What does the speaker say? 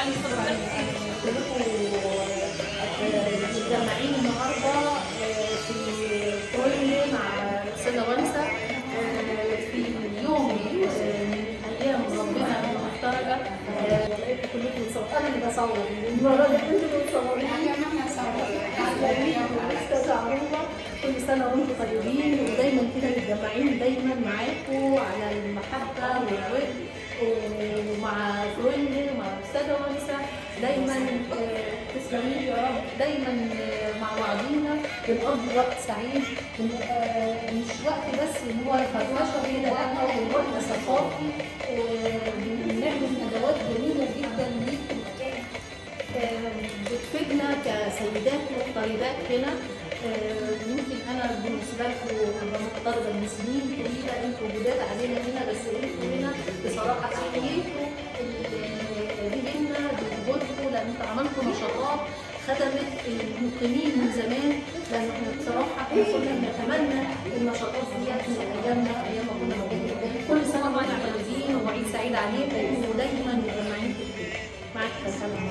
كلكم متجمعين النهارده في كل مع الأستاذة ونسة في يوم من أيام ربنا المفترجة. لقيتكم كلكم بتصوروا، أنا اللي بصور المرة دي، أنتوا اللي بتصوروا. أستاذة عروبة، كل سنة وأنتم طيبين ودايما كده متجمعين دايما معاكم على المحبة والود ومع فرويندل ومع الأستاذة ونسة دايما. تسلمي يا رب. دايما مع بعضينا بنقضي وقت سعيد، مش وقت بس ان هو فرفشه كده، لا، هو وقت ثقافي. بنعمل ندوات جميلة جدا ليكم بتفيدنا كسيدات مغتربات هنا. يمكن انا بالنسبة لكم مغتربه من سنين طويله، انتوا جداد علينا هنا، بس انتوا هنا بصراحة احييتوا دي بينا بوجودكم، لان انتوا عملتوا نشاطات خدمت المقيمين من زمان، لان احنا بصراحة احنا كنا بنتمنى النشاطات ديت من ايامنا، ايام ما كنا موجودين. كل سنة وانتم طيبين وعيد سعيد عليكم ودايما متجمعين في الخير. معاك سلام.